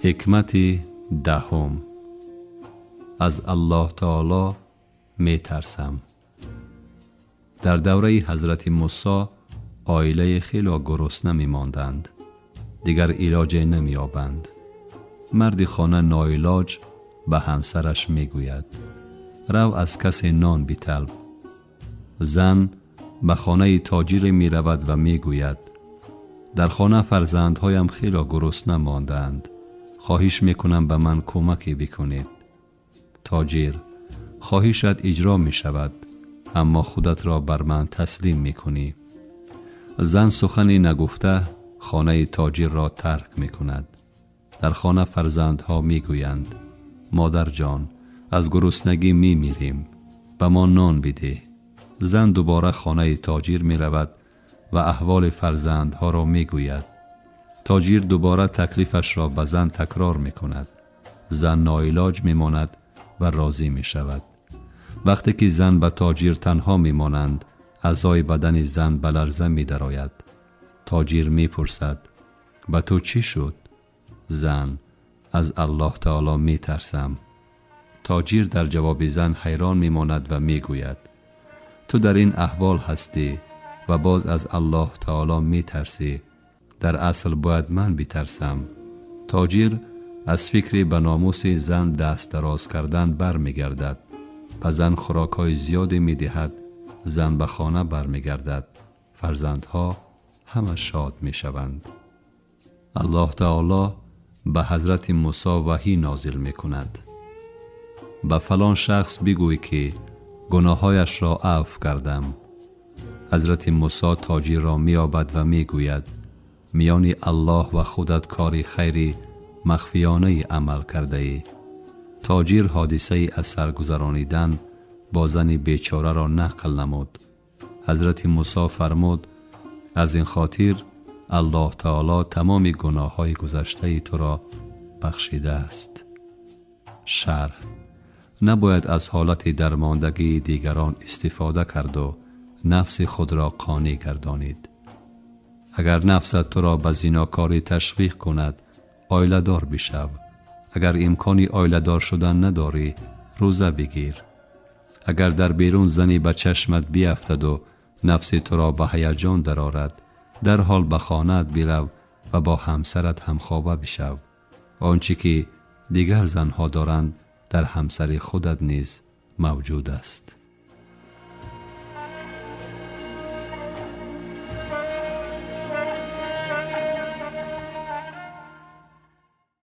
Ҳикмати даҳум: аз Аллоҳ таоло метарсам. Дар давраи ҳазрати Мусо оилаи хело гурусна мемонданд, дигар илоҷе намеёбанд. Марди хона ноилоҷ ба ҳамсараш мегӯяд: рав, аз касе нон биталб. Зан ба хонаи тоҷире меравад ва мегӯяд: дар хона фарзандҳоям хело гурусна мондаанд, хоҳиш мекунам, ба ман кӯмаке бикунед. Тоҷир: хоҳишат иҷро мешавад, аммо худатро бар ман таслим мекунӣ. Зан сухане нагуфта хонаи тоҷирро тарк мекунад. Дар хона фарзандҳо мегӯянд: модарҷон, аз гуруснагӣ мемирем, ба мо нон бидеҳ. Зан дубора хонаи тоҷир меравад ва аҳволи фарзандҳоро мегӯяд. Тоҷир дубора таклифашро ба зан такрор мекунад. Зан ноилоҷ мемонад ва розӣ мешавад. Вақте ки зан ба тоҷир танҳо мемонанд, аъзои бадани зан ба ларза медарояд. Тоҷир мепурсад: ба ту чӣ шуд? Зан: аз Аллоҳ таоло метарсам. Тоҷир дар ҷавоби зан ҳайрон мемонад ва мегӯяд: ту дар ин аҳвол ҳастӣ ва боз аз Аллоҳ таоло метарсӣ, дар асл бояд ман битарсам. Тоҷир аз фикри ба номуси зан даст дароз кардан бармегардад, ба зан хӯрокҳои зиёде медиҳад. Зан ба хона бармегардад, фарзандҳо ҳама шод мешаванд. Аллоҳ таоло ба ҳазрати Мусо ваҳӣ нозил мекунад: ба фалон шахс бигӯй, ки гуноҳҳояшро афв кардам. Ҳазрати Мусо тоҷирро меёбад ва мегӯяд: миёни Аллоҳ ва худат кори хайри махфиёнае амал кардаӣ. Тоҷир ҳодисаи аз сар гузаронидан бо зани бечораро нақл намуд. Ҳазрати Мусо фармуд: аз ин хотир Аллоҳ таоло тамоми гуноҳҳои гузаштаи туро бахшидааст. Шарҳ: набояд аз ҳолати дармондагии дигарон истифода карду нафси худро қонеъ гардонид. Агар нафсат туро ба зинокорӣ ташвиқ кунад, оиладор бишав. Агар имкони оиладор шудан надорӣ, рӯза бигир. Агар дар берун зане ба чашмат биафтаду нафси туро ба ҳаяҷон дарорад, дарҳол ба хонаат бирав ва бо ҳамсарат ҳамхоба бишав. Он чӣ ки дигар занҳо доранд, дар ҳамсари худат низ мавҷуд аст.